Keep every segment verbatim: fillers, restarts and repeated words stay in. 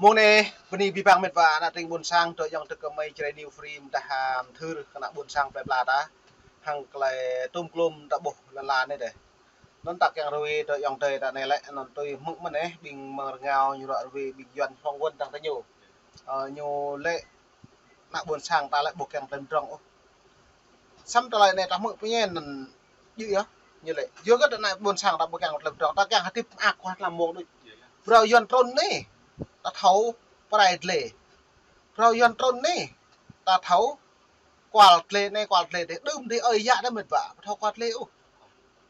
Mông anai, bơni abih bang met wa ană tring ƀôn sang, dŏ yŏng tơ kơ mơi Jrai New Free, mơdah, ah, mơthưr kơ ană ƀôn sang plơi pla ta. Hăng tơlơi tôm klôm ta ƀuh lŏn la anai dêh. Anŭn ta kiăng rơwe dŏ yŏng tơ ta anai lĕ, anŭn tui hmư̆ mơ̆n ĕh, ƀing mơ̆ng rơngiao ñu ră rơwe ƀing Yuan hlŏng wơ̆n tăng tơ ñu. Ơ, ñu lĕ ană ƀôn sang ta lĕ ƀu kiăng tơlơi mdrŏng ôh. Samơ̆ tơlơi anai ta hmư̆ pơñen anŭn djơ̆ yơh. Ñu lĕ, yua kơ ană ƀôn sang ta ƀu kiăng tơlơi mdrŏng, ta kiăng hơdip mơak kơ tlam mông đôč. Phrâo Yuan trŭn anai, ta thâo pơrai glai. Phrâo Yuan trŭn anai, ta thâo kual glai anai, kual glai adih, đưm adih, ơi yă đah met wa, ƀu thâo kual glai ôh.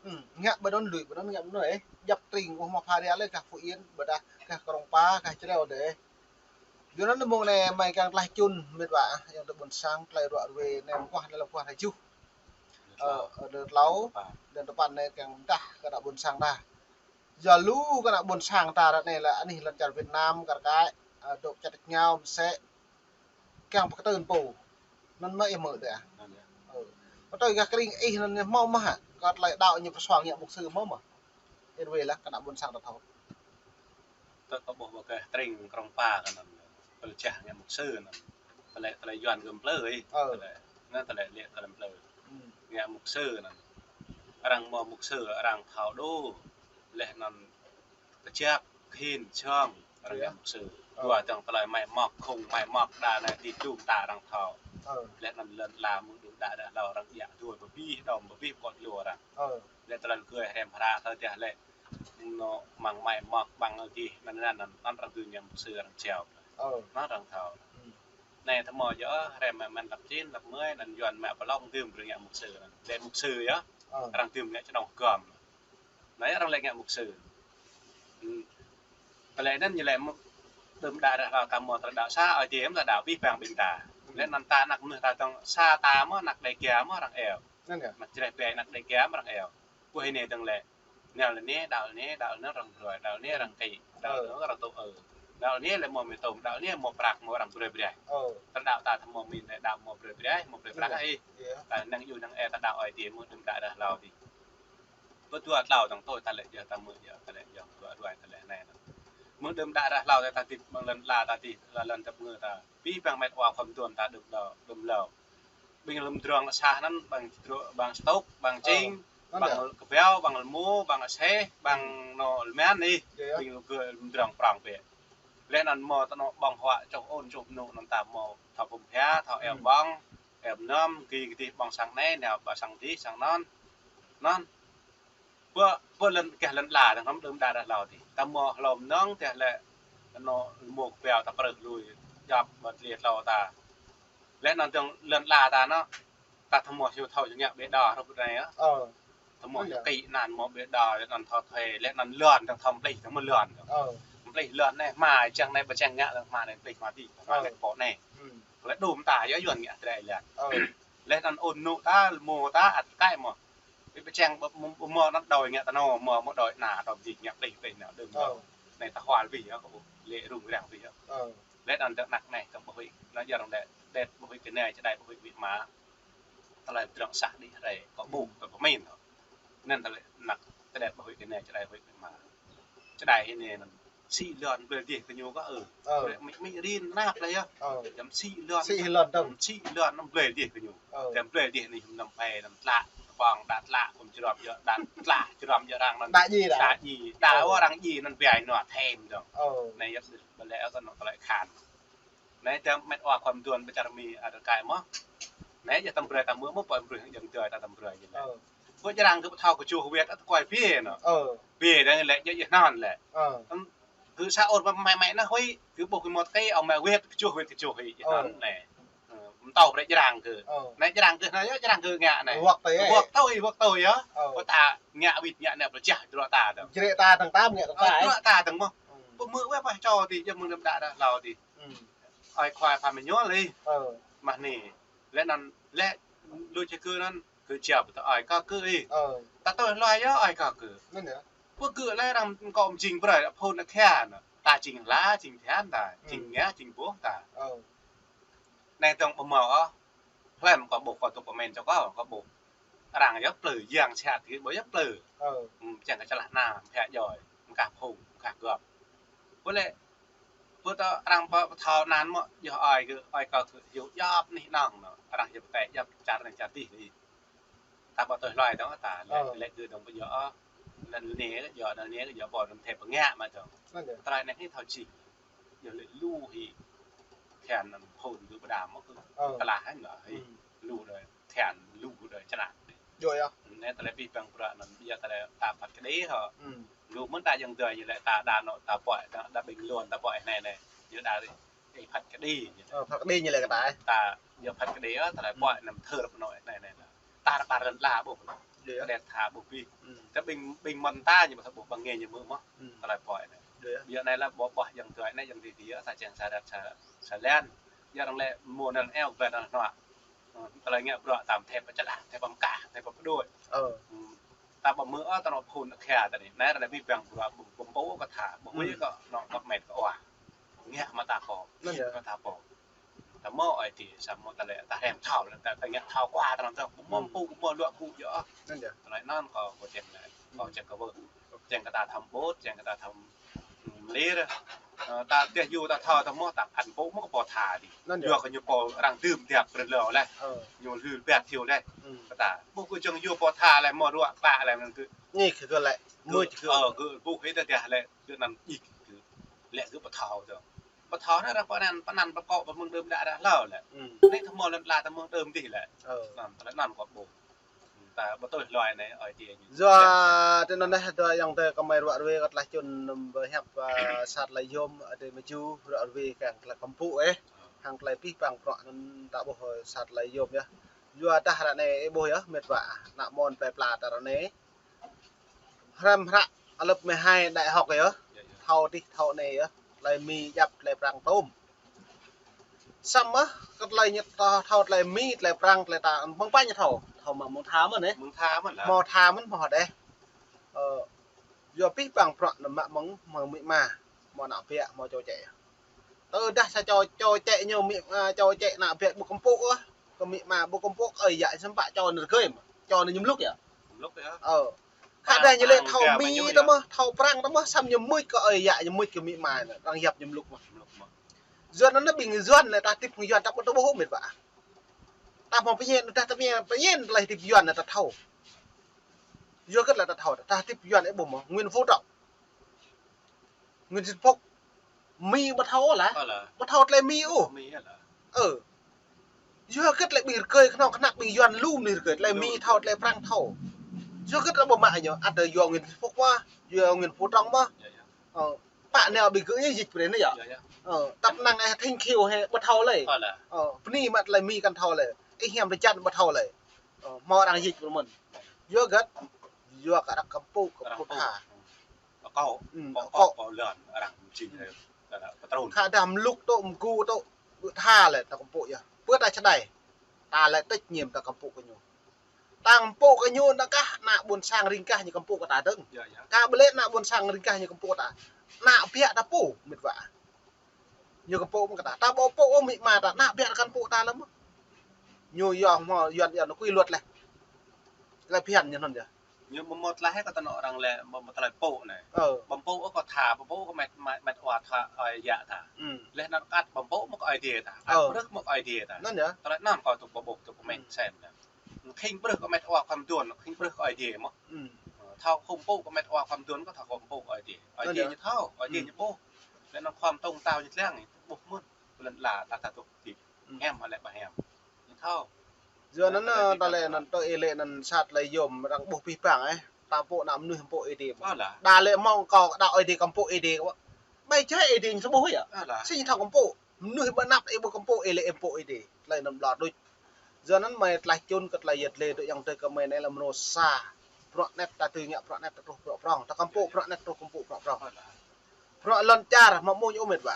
Ư, ngă ƀơi anŭn lui ƀơi anŭn, ngă ƀơi anŭn ĕh, djŏp tring ôh, mă pha ria lĕ gah Phú Yên, ƀôdah gah Krông Pa, gah Jrai dêh. Yua anŭn mông anai mơi kiăng tlaih čun met wa, yŏng tơ ƀôn sang, tơlơi ră rơwe anai mơguah anai lăm guah hrơi tơjuh. Ơ, ơ, lơ tlâo, lơ tơpăn anai kiăng mơdah kơ ană ƀôn sang ta. Yua lu kơ ană ƀôn sang ta ră anai lĕ anih lŏn čar Việt Nam, kar kaĭ, ơ, dŏ čăt rơngiao mơsĕ, kiăng pơkơtưn pô. Anŭn mơ̆ ih hmư̆ dêh ah. Anŭn yơh. Ơ. Pơtui gah tring ih anŭn ñu hmâo mơ̆ hă? Kơ tơlơi đaŏ ñu pơsuang ngă mục sư hmâo mơ̆? Ih rơwe lah kơ ană ƀôn sang ta thâo. Tơ kơ ƀuh ƀơi gah tring Krông Pa kơ anŭn. Pơlơčah ngă mục sư anŭn. Tơlơi, tơlơi Yuan gơ̆ plư ih. Ơ. Tơlơi, anŭn tơlơi lĕ tơlơi plư. Ư. Ngă mục sư anŭn. Arăng hmâo mục sư, arăng thâo đô. Laih anŭn kơjăp, khĭn, čong, arăng ngă mục sư. Ơ. Dua dơ̆ng tơlơi mă mŏk, khŏng mă mŏk đa anai ti dum ta arăng thâo. Ơ. Laih anŭn lŏn la mơ̆ng đưm đă đah hlâo arăng djă dua pơ abih, đom pơ abih pơkŏn lu arăng. Ơ. Laih tơlơi gơ̆ hrăm hră thâo djă lĕ. Anŭn mơ̆ng mă mŏk ƀăng adih, anŭn, anŭn, anŭn, anŭn arăng gơ̆ ngă mục sư arăng jao. Ơ. Anŭn arăng thâo. Ư. Anai ta hmâo yơh, hrăm mơ̆n lăp čin, lăp mơi, anŭn Yuan mă pơlŏng gơ̆ brơi ngă mục sư. Lĕ mục sư yơh. Ơ. Arăng gơ̆ ngă čơnŏng gom. Anai arăng lĕ ngă mục sư. Ư. Tơlơi anŭn ñu lĕ mơ̆ng đưm đă đah hlâo ta hmâo tơlơi đaŏ sa, ơi adih mơ̆ ta đaŏ abih bang ƀing ta. Ư. Laih anŭn ta anăk mơnuih ta dơ̆ng sa ta mơ̆ anăk Đêga mơ̆ arăng iâu. Anŭn yơh. Anăk Jrai ƀing anăk Đêga mơ̆ arăng iâu. Ƀuh anai dơ̆ng lĕ. Nao lĕ anai, đaŏ lĕ anai, đaŏ lĕ anŭn arăng brơi, đaŏ lĕ anai arăng kĭ, đaŏ lĕ anŭn arăng tŭ ơ. Đaŏ lĕ anai lĕ hmâo mơtam, đaŏ lĕ anai hmâo prăk, hmâo arăng brơi brơi. Ơ. Tơlơi đaŏ ta hmâo min lĕ đaŏ hmâo brơi brơi, hmâo brơi prăk ih. Ơ. Yơh. Ta năng yua năng ĕh ta đaŏ ơi adih mơ̆ng đưm đă đah hlâo adih. Pơ dua tlâo dơ̆ng tui ta lĕ yơh ta hmư̆ yơh, ta lĕ yơh dua dua ta lĕ anai. Mơ̆ng đưm đă đah hlâo ta hơdip mơ̆ng lŏn la ta hơdip, lŏn tơpơngư ta. Abih bang met wa khŏm tuan ta đưm đă, đưm hlâo. Ƀing lŏm drŏng asah anŭn, ƀing Črô-, ƀing Stôk, ƀing Čing, ƀing Kơbao, ƀing Lmô, ƀing Aseh, ƀing anŏ Lman ih, ƀing lŏm gơ̆ lŏm drŏng prŏng bĕ. Laih anŭn hmâo tơnŏ ƀơ̆ng huă čoh ôn čoh mơnŭ anŭn ta hmâo thâo pơm phia, thâo eo ƀơ̆ng, eo mơnăm, gih gih ƀơ̆ng sang anai, nao ƀă sang adih, sang anŭn. Anŭn. Pơ, pơ lŏn, gah lŏn la, dơ̆ng hŏm đưm đă đah hlâo adih. Ta hmâo hlâo mơnơ̆ng, tơdah lĕ, anŏ Lmô Kơbao ta prơ̆ lui, djŏp ƀơi tơlơi tlâo ta. Laih anŭn dơ̆ng lŏn la ta anŭn, ta thâo hmâo hiu thâo hiu ngă ƀĕ đa hrup anai yơh. Ơ. Thâo hmâo hiu kĭ anŭn hmâo ƀĕ đa, laih anŭn thâo thuê, laih anŭn lŏn dơ̆ng thâo mơplih, dơ̆ng mơ̆ lŏn dơ̆ng. Ơ. Mơplih lŏn anai, hma čang anai, ƀơi čang ngă lŏn hma anai, mơplih hma adih, hma anai pô anai. Tơlơi đưm ta yơh Yuan ngă tơlơi lŏn. Ơ. Laih anŭn ôn nŭ ta, Lmô ta, ăt kơ mơ̆. Ƀơi čang ƀơ-, ƀơ-, ƀơ-, mơ̆ anŭn đôi ngă tơnô, mơ̆, mơ̆ đôi ană, đôi mơjing ngă plih, plih anŭn đưm đă. Ơ. Anai ta hual abih yơh, kơ ƀuh, lĕ rŭng răng abih yơh. Ơ. Laih anŭn dơ̆ng anăk anai, kơ ƀuh huĭ, anŭn yơh arăng đĕt, đĕt ƀuh huĭ kơ anai, čơđai ƀuh huĭ mă. Tơlơi drŏng sah đĭ hrơi, kơ ƀuh, kơ pơmĭn. Anŭn tơlơi anăk, tơlơi ƀuh huĭ kơ anai, čơđai ƀuh huĭ mă. Čơđai hĭ anai anŭn. Sĭ lŏn blơi dih kơ ñu kơ ư. Ơ. Mĭ, mĭ rin năp lĕ yơh. Ơ. Jăm sĭ lŏn. Sĭ lŏn dơ̆ng. Sĭ lŏn anŭn blơi dih kơ ñu. Ơ. Jăm blơi dih anai hơnăm pai, hơnăm tlă, kơpong đa tlă, kơm črŏm yơh, đa tlă, črŏm yơh arăng anŭn. Đa djai đa. Đa djai. Đa ơ. Wơ̆t arăng djai anŭn bai nua thêm dơ̆ng. Ơ. Anai yơh ƀơi lĕ kơ anŏ tơlơi khan. Anai tơm met wa khŏm tuan ƀơi čar Mi ăt kơ mơ̆. Anai yơh tơm brơi ta hmư̆ mơ̆, pơm brơi jăm dơi ta tơm brơi yơh. Ơ. Ƀơi Jrai gơ̆ ƀu thâo kơ čuh wĕt ăt kuai bia anŭn. Ơ. Bia dơ̆ng lĕ, yơh, yơh anŭn lĕ. Ơ. Ưm, gơ̆ sa ôn mă mai mai anŭn huĭ, gơ̆ ƀuh gơ̆ mơ̆t kơi, ơ mă wĕt kơ čuh wĕt kơ čuh huĭ, yơh anŭn lĕ. Ơ, ƀu thâo brơi Jrai gơ̆. Ơ. Anai Jrai gơ̆ anai yơh, Jrai gơ̆ ngă anai. Wơ̆t tui, wơ̆t tui, wơ̆t tui yơh. Ơ. Ƀu ta ngă wĭt ngă anai pơčah drŏ ta dơ̆ng. Jrĕ ta dơ̆ng ta ngă drŏ ta. Ơ, drŏ ta dơ̆ng mơ̆. Ơ. Pơmư̆ wĕ pă čô ti, jăm mơ̆ng đưm đă đah hlâo ti. Ơ. Ơi khua pha mơñuăl ih. Ơ. Mă anai. Laih anŭn, laih lu čê kơ anŭn, kơ jao ƀu tơ ơi kơ kơ ih. Ơ. Ta tui hluai yơh ơi kơ kơ. Anŭn yơh. Pơ gơ̆ laih arăng kơ mơjing brơi, phŭn anai khia anŭn. Ta jing hla, jing thian ta, jing ngă, jing ƀuh ta. Ơ. Anai dơ̆ng ƀu hmâo ôh. Hlơi mơ̆ kơ ƀuh kơ tŭk pơmĭn čô kơ, kơ ƀuh. Arăng yơh plư, yang siat gơ̆ ƀu yơh plư. Ơ. Ưm, čang kơ čơlah ană, mơ̆ khă djơ̆, mơ̆ khă phung, mơ̆ khă gơ̆p. Ƀu lĕ, Bơ tơ arăng pơ pơthâo anăn mơ̆, yơh ơi kơ, ơi kơ kơ yua djŏp anih anŏng anŭn. Arăng yua pơtĕ djŏp čar anai čar adih anai. Ta ƀu tui hloi dơ̆ng ta, lĕ, Ơ. lĕ kơ dơ̆ng pơ yua ơ. Anăn anai kơ yua, anăn anai kơ yua ƀu anăn thĕp pơngă mă dơ̆ng. Anŭn yơh. Tơlơi anai hĭ thâo čih. Yua lĕ lu hĭ. Khăn anăn phun kơ pơđam mơ̆ kơ. Ơ. Kơlah hĭ anŭn hĭ. Ư. Lu đơi. Khăn lu đơi čơnă. Yua yơh. Anai tơlơi pih păng prăk anŭn, yua tơlơi ta phat kơđi hŏ. Ư. Lu mơ̆n ta jăng dơi ñu lĕ ta đa nŏ ta pơai, ta, ta ƀing luôn ta pơai anai anai. Yua đa ri, ê, phat kơđi ñu lĕ. Ơ, phat kơđi ñu lĕ kơ ta, ê. Ta, yua phat kơđi ơ, ta lĕ Ư. pơai anăm thơr pơ anŏ anai anai. Ta ră pă rơ̆n la ƀuh. Yua yơh. Đe tha ƀuh pih. Ư. Ta ƀing, ƀing mơ̆n ta ñu ƀu thâo ƀuh ƀăng ngê ñu mơ̆ mơ̆. Ư. Ta lĕ pơai anai. Yua yơh. Yua anai lĕ ƀuh, ƀuh jăng dơi anai jăng dơi dih ơ, sa čeng sa rĕt sa, sa lĕn. Yua arăng lĕ mơ̆ anăn eo ƀĕ anăn hnuă. Ơ, tơlơi ngă bruă tam thĕp pơčơlah, thĕp pơmkah, thĕp pơpơđuč. Ơ. Ư. Ta ƀu hmư̆ ôh ta nŏ phun akha ta anai. Anai arăng ƀing păng bruă ƀu, ƀu pô kơ tha, ƀu hmư̆ Ư. kơ nŏ kơ met kơ wa. Ngă mă ta pô, Anŭn yơh. mă ta pô. Ta mơ̆ ơi ti, samơ̆ ta lĕ ta hrăm thâo, ta, ta ngă thâo kơ ta anŭn ta, ƀu mơ̆ Ư. pô, ƀu mơ̆ luă gŭ yơh. Anŭn yơh. Tơlơi anŭn kơ, kơ čeng lĕ, kơ čeng kơ ƀuh. Čeng kơ ta thăm ƀut, čeng kơ ta thăm, ư, mlir. Ơ, ta teh yua ta thâo ta mơ̆ ta ăn pô mơ̆ kơ pô tha dih. Anŭn yơh. Yua kơ ñu pô arăng dưm djăp rơlâo leh. Ơ. Ñu lư ƀiă thiu leh. Ư. Kơ ta, ƀuh kơ jăng yua pô tha leh mơ̆ ruă ƀă leh anŭn kơ. Ñu kơ lĕ, Kơ, mơ̆ kơ. ơ, kơ ƀuh hĭ ta dih leh, kơ anăn ih kơ. Lĕ kơ pô thâo dơ̆ng. Pơthâo anai arăng pơanăn, pơanăn pơkŏ pơmơ̆ng đưm đă đă hlâo lĕ. Ư. Anai tơmơ̆ lŏn ala tơmơ̆ng đưm dih lĕ. Ơ. Anŭn, tơlơi anŭn kâo ƀuh. Ta ƀu tui hloi anai ơi ti ñu. Yua tơ anŭn anai, tơ yang tơ kơmơi ruă ruê kơ tơlơi čun nŭm pơhiăp, ơ, sa tơlơi yôm, ơ, adih mơ̆ ju ruă ruê kiăng tơlơi kơmpŭ ĕh. Ơ. Hăng tơlơi pih păng prăk anŭn ta ƀuh, ơ, sa tơlơi yôm yơh. Yua dah ră anai ih ƀuh yơh, met wa. Ană mơ̆n plơi pla ta ră anai. Hrăm hră alăp mơhai đại học yơh. Yơh, yơh. Thâo tih thâo anai yơh. Tơlơi Mi djăp tơlơi Prăng tôm. Samơ̆ kơ tơlơi ñu thâo, thâo tơlơi Mi, tơlơi Prăng, tơlơi ta, mơ̆ng pă ñu thâo. Thâo mă mơ̆ng tha mơ̆n ĕh. Mơ̆ng tha mơ̆n lah. Mơ̆ng tha mơ̆n mơ̆ đeh. Ơ, yua pih păng prăk anŭn mă mơ̆ng, mơ̆ng amĭ ama, mơ̆ng ană ƀiă, mơ̆ng čô čĕ. Tơdah sa čô, čô čĕ ñu amĭ, ơ, čô čĕ ană ƀiă ƀu kơmpŭ ôh. Kơ amĭ ama ƀu kơmpŭ kơ ơi yă samơ̆ čô anŭn rơgơi mơ̆. Čô anŭn ñu mluk yơh. Mluk yơh. Ơ. Khă dah ñu lĕ thâo Mi tơ mơ̆, thâo Prăng tơ mơ̆, samơ̆ ñu mŭt kơ ơi yă, ñu mŭt kơ amĭ ama anŭn, arăng yap ñu mluk mơ̆. Mluk mơ̆. Yuan anŭn ƀing Yuan lĕ ta hơdip hăng Yuan ta ƀu tơ ƀuh ôh met wa. Ta mơ̆ pơñen, ta, ta pơñen, pơñen tơlơi hơdip Yuan anŭn ta thâo. Yua hơget lĕ ta thâo, ta hơdip Yuan ih ƀuh mơ̆, Nguyễn Phú Trọng. Nguyễn Xuân Phúc. Mi ƀu thâo lah. Ơ lah. Ƀu thâo tơlơi Mi ôh. Mi lah. Ơ. Yua hơget lĕ ƀing rơgơi kơnơ̆ng kơnăk ƀing Yuan lu mơ̆n rơgơi. Tơlơi Mi thâo, tơlơi Prăng thâo. Yua hơget lĕ ƀu mă ñu. Ada yua Nguyễn Phúc mơ̆, yua Nguyễn Phú Trọng mơ̆. Yơh, yơh. Ơ, pă anai ƀing gơ̆ ñu dịch pơ anai yơh. Yơh, yơh. Ơ, tăp năng ih Thinh Khiu hĕ ƀu thâo lơi. Ơ lah. Ơ, bơni mă tơlơi Mi kăn thâo lơi. Ih hiam tơjăn ƀu thâo lơi. Ơ, hmâo arăng dịch pơ mơ̆n. Yua hơget, yua kơ arăng kơmpŭ kơ pô tha. Kâo, ư, kâo, kâo, kâo lŏn arăng jing, ơ, ta pơtrun. Khă dah mluk tŭ, mgu tŭ, ƀu tha lĕ ta kơmpŭ yơh. Pơ ta čơđai. Ta lĕ trách nhiệm ta kơmpŭ kơ ñu. Ta kơmpŭ kơ ñu anŭn kah ană ƀôn sang ring kah ñu kơmpŭ kơ ta dơ̆ng. Yơh, yơh. Kah ƀu lĕ ană ƀôn sang ring kah ñu kơmpŭ kơ ta. Ană ƀiă ta pô, met wa. Ñu kơmpŭ mơ̆ng kơ ta. Ta ƀu pô ôh amĭ ama ta, ană ƀiă ta kăn pô ta lăm. Ñu yua hmâo Yuan, Yuan ñu quy luật leh. Lĕ phiăn ñu anŭn yơh. Ñu mơ̆ mơ̆ tơlơi hĕ kơ ta nŏ arăng lĕ mơ̆, mơ̆ tơlơi pô anai. Ơ. Ƀu pô ôh kơ tha, ƀu pô ôh kơ met, met, met wa tha, ơi yă ta. Ư. Leh anŭn kăt ƀu pô ôh mơ̆ kơ Ơi Adai ta. Ơ. Ăt brơi mơ̆ kơ Ơi Adai ta. Anŭn yơh. Tơlơi anŭn kâo tŭ ƀu ƀuh tŭ kơ mĕn sen ta. Khĭn brơi kơ met wa khŏm duôn, khĭn brơi kơ Ơi Adai mơ̆. Ư. Ơ, thâo khŏm pô kơ met wa khŏm duôn, kâo thâo khŏm pô kơ Ơi Adai. Ơi Adai ñu thâo, Ơi Adai ñu ƀuh. Leh anŭn khŏm tông tao ñu lăng, ƀuh mơ̆n. Lŏn ala ta ta tŭ ti. Ư. Hiam hă lĕ ƀu hiam. Ñu thâo. Yua anŭn, ơ, ta lĕ anŭn tơ ih lĕ anŭn sa tơlơi yôm arăng ƀuh pih păng ĕh. Ta pô ană mơnuih kơmpŭ Ơi Adai. Ơ lah. Đa lĕ mơ̆ng kâo đa Ơi Adai kơmpŭ Ơi Adai kơ. Ƀai jai Ơi Adai ñu tơ ƀuh yơh. Ơ lah. Sĭt ñu thâo kơmpŭ. Mơnuih ƀu anăp ih ƀu kơmpŭ ih lĕ ih kơmpŭ Ơi Adai. Tơlơi anŭn ƀlŏr đôč. Yua anŭn mơi tơlơi čun kơ tơlơi yet lĕ tŭ yang tơ kơmơi anai lăm mơnuih sa. Prăk anet ta tui ngă prăk anet ta truh prăk prŏng. Ta kơmpŭ prăk anet truh kơmpŭ prăk prŏng. Prăk lŏn čar mă mơ̆ ñu ôh met wa.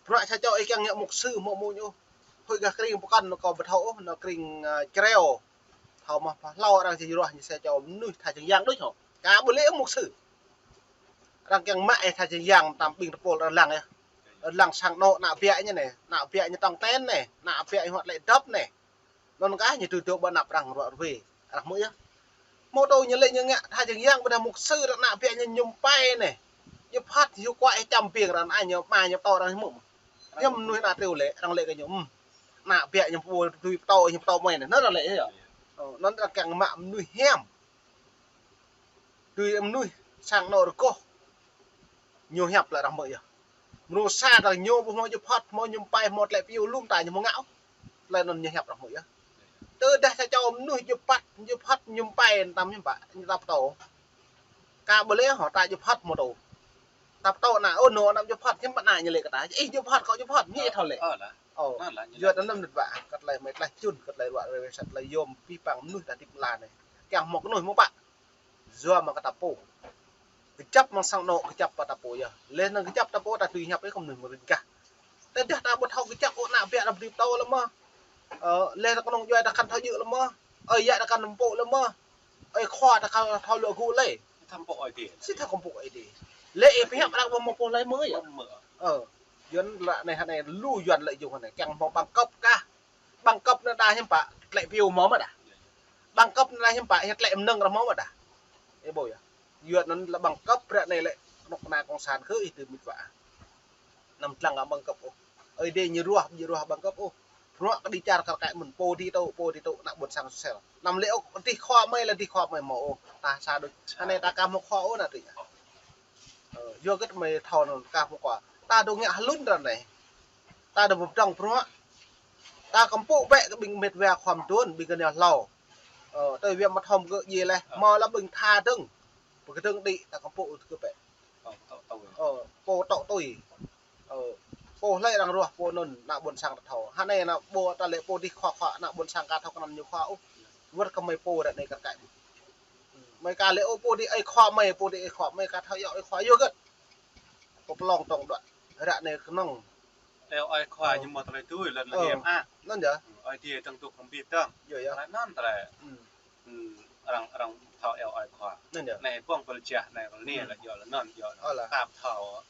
Prăk sa čô ih kiăng ngă mục sư mă mơ̆ ñu ôh. Hơi gah kring pơkŏn anŭn kâo ƀu thâo ôh, anŭn kring, ơ, Čreo. Thâo mơ̆ pơhlâo arăng jing ruah ñu sa čô mơnuih tha jing yang đôč hŏ. Kah ƀu lĕ mục sư. Arăng kiăng mă ih tha jing yang tam ƀing tơpul arăng lăng yơh. Arăng lăng sang anŏ ană ƀiă ñu anai, ană ƀiă ñu tong ten anai, ană ƀiă ñu huăt lĕ dŏp anai. Anŭn kah ñu tui tui ƀu anăp arăng ruă ruê. Arăng hmư̆ yơh. Mơ̆ tơ ñu lĕ ñu ngă tha jing yang ƀôdah mục sư arăng ană ƀiă ñu ñŭm pai anai. Djơ̆ Phật, hiu kuă, ih čăm ƀing arăng, ai ñu, ma ñu pơtô arăng hmư̆. Hiư̆m mơnuih ană triu lĕ, arăng lĕ kơ ñu, ưm. Ană biă ñu pô, tui pơtô, ñu pơtô mơi anai. Anŭn arăng lĕ, yơh. Ơ, anŭn arăng kiăng mă mơnuih hiam. Tui mơnuih sang anŏ rơgoh. Ñu hiăp lĕ arăng hmư̆ yơh. Mrô sa arăng ñu ƀu hmâo Djơ̆ Phật, hmâo Ñu Pai, hmâo tlĕ piu lŏm ta ñu hmâo ngă ôh. Tơlơi anŭn ñu hiăp arăng hmư̆ yơh. Tơdah sa čô mơnuih Djơ̆ Phật, Djơ̆ Phật Ñu Pai, tam ñu pă, ñu ta pơtô. Ka ƀu lĕ hŏ ta Djơ̆ Phật hmâo tŭ. Ta pơtô ană, ơ, anŏ anăm Djơ̆ Phật, hiư̆m pă ană ñu lĕ kơ ta. Ih Djơ̆ Phật, kâo Djơ̆ Phật, ñu ih thâo lĕ. Ơ, anŭn lĕ ñu. Yua anŭn mơ̆n ƀă, kơ tơlơi mơi tlaih čun, kơ tơlơi ruă rơwĕ sat, tơlơi yôm abih bang mơnuih ta hơdip mơ̆ng lŏn anai. Kiăng hmâo kơnuih hmâo pă. Yua mơ̆ng kơ ta pô. Kơjăp mơ̆ng sang anŏ, kơjăp pơ ta pô yơh. Lĕ anŭn kơjăp ta pô ta tui hiăp ih kơ mơnuih mơ̆ng rơgah. Tơdah ta ƀu thâo kơjăp ôh, ană biă ta ƀu dưi pơtô lĕ mơ̆. Ơ, lĕ ta kơnơ̆ng djuai ta kăn thâo djơ̆ lĕ mơ̆. Ơi yă ta kăn pơpŭ lĕ mơ̆. Ơi khua ta kăn thâo luă gŭ lĕ. Thâo pơpŭ Ơi Adai. Sĭt thâo kơpŭ Ơi Adai. Lĕ ih pơhiăp arăng ƀu hmâo pô hlơi hmư̆ yơh. Ơ, Yuan lĕ anai hơnai lu Yuan lĕ yua hơnai kiăng hmâo bằng cấp kah. Bằng cấp anai đa hiư̆m pă, tlĕ piu hmâo mơ̆ đa. Bằng cấp anai đa hiư̆m pă, hiăp tlĕ mơnơ̆ng arăng hmâo mơ̆ đa. Ih ƀuh yơh. Yuan anŭn lĕ bằng cấp ră anai lĕ, kơnuk kơna cộng sản khư ih tui mĭt wa. Anăm lăng kơ bằng cấp ôh. Ơi Adai ñu ruah, ñu ruah bằng cấp ôh. Bruă kơ đi čar kar kaĭ mơ̆n, pô đi tŭ, pô đi tŭ, ană ƀôn sang sel. Anăm lĕ ôh, dih khua mơi lĕ dih khua mơi hmâo ôh. Ta sa đôč. Hơnai ta ka hmâo khua ôh ană tui. Ơ, yua hơget mơi thâo anŭn ka hmâo khua. Ta dŏ ngă hlŭn ră anai. Ta dŏ pơdrŏng bruă. Ta kơmpŭ bĕ kơ ƀing mĕt wa khua mơduôn, ƀing kơ neo hlâo. Ơ, tui wa mơthom gơ̆ djai leh, hmâo lĕ ƀing tha dơ̆ng. Pơkơdơ̆ng đĭ, ta kơmpŭ ôh kơ bĕ. Ơ, pô tŏ tui. Ơ, pô hlơi arăng ruah, pô anŭn, ană ƀôn sang ta thâo. Hơnai ană ƀôn ta lĕ pô dih khua khua, ană ƀôn sang ka thâo kơnăn ñu khua ôh. Wơ̆t kơ mơi pô ră anai kar kaĭ. Mơi ka lĕ ôh pô dih ơi khua mơi, pô dih ơi khua mơi ka thâo yua ơi khua yua hơget. Pô pơlong tŏng đuaĭ. Ră anai kơnơ̆ng. Eo ơi khua ñu hmâo tơlơi tui lŏn lĕ hiam ah. Anŭn yơh. Ơi Adai tơ̆ng tŭk hăng ƀit tơ̆ng. Yơh, yơh. Tơlơi anŭn tơlơi. Arăng, arăng thâo eo ơi khua. Anŭn yơh. Anai ƀơ̆ng pơl jah, anai pơl nia lĕ yua lĕ anŭn, yua anŭn. Ơ lĕ. Ta thâo.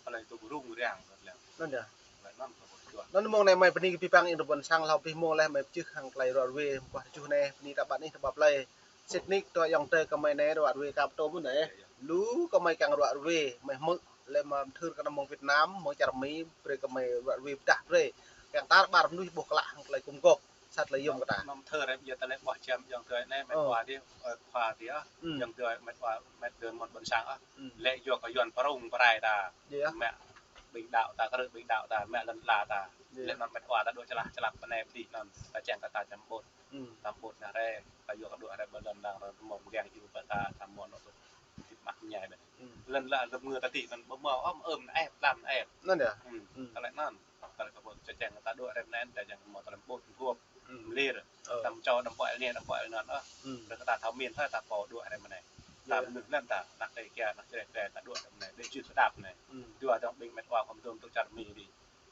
Tơlơi tŭ rŭng răng lĕ. Anŭn yơh. Tơlơi anŭn kơ ƀuh juă. Anŭn mơ̆ng anai mơi bơni kơ abih bang ing tơpŭn sang hlâo abih mông leh mơi pơčeh hăng tơlơi ruă rơwe mơguah tơjuh anai, bơni ta ƀăn ih tơpă plơi. Sĭt nik tơ̆ ayŏng adơi kơ mơi anai ruă rơwe ka pơtô mơ̆n anai. Lu kơ mơi kiăng ruă rơwe, mơi hmư̆, lĕ mơ̆ng thưr kơ anăm mơ̆ng Việt Nam, mơ̆ng čar Mi, brơi kơ mơi ruă rơwe pơdah brơi. Kiăng tar ƀar mơnuih ƀuh klă hăng tơlơi gum gôp, sat tơlơi yôm kơ ta. Anăm thưr rĕp, yua tơlơi ƀuh čem ayŏng adơi anai, mĕt wa dih, ơi khua dih ah. Ayŏng adơi mĕt wa, mĕt adơi mơ̆n ƀôn sang ah. Lĕ yua kơ Yuan pơrŭng pơrai ta. Mă ƀing đaŏ ta, krư̆ ƀing đaŏ ta, mă lŏn ala ta. Lĕ anŭn mĕt wa ta dŏ čơlah čơlap pơ anai pơ adih anŭn, ta čang kơ ta čăm ƀut. Tam ƀut anai rai, ta yua kơ dŏ rai ƀơi lŏn lăng rai mơ̆ng pơgang iu pơ ta, ta mơ̆n nŏ tŭ. Tĭp mă ñai ƀơi anai. Lŏn la lŏn mưa ta tĭ anŭn ƀu mơ̆ ôm ôm na ep, lam na ep. Anŭn yơh. Tơlơi anŭn. Tơlơi kơ ƀuh čơčeng ta dŏ rai anai, ta čang mơ̆ tơlơi ƀut gôp. Mlir. Tam čô đăm ƀuai anai, đăm ƀuai anŭn ôh. Brơi kơ ta thâo min thâo ta pô dŏ rai anai. Ta mơnuih lŏn ta, anăk Dêga, anăk Jrai Dêga, ta dŏ rai anai. Dêh jut pơdăp anai. Dua dong ƀing mĕt wa khua mơduôn tŭ čar Mi dih.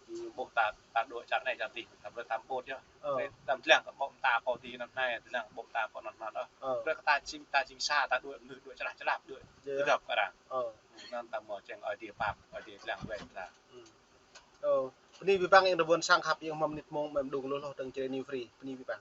Ñu ƀuh ta, ta dŏ čar anai čar adih, ta brơi tam ƀut yơh. Ơ. Brơi tam dlăng kơ ƀô̆ mơta pô adih anŭn anai, dlăng ƀô̆ mơta pô anŭn anŭn ôh. Ơ. Brơi kơ ta jing, ta jing sa, ta dŏ mơnuih dŏ čơlah čơlap dŏ. Yơh, yơh. Tơdrŏp kơ arăng. Ơ. Anŭn ta mơ̆ čang Ơi Adai pap, Ơi Adai dlăng wĕh ta. Ơ. Bơni abih bang ing tơpŭn sang khăp ing hmâo mơnit mông mơi mơđung lu hloh tơ̆ng Jrai New Free. Bơni abih bang.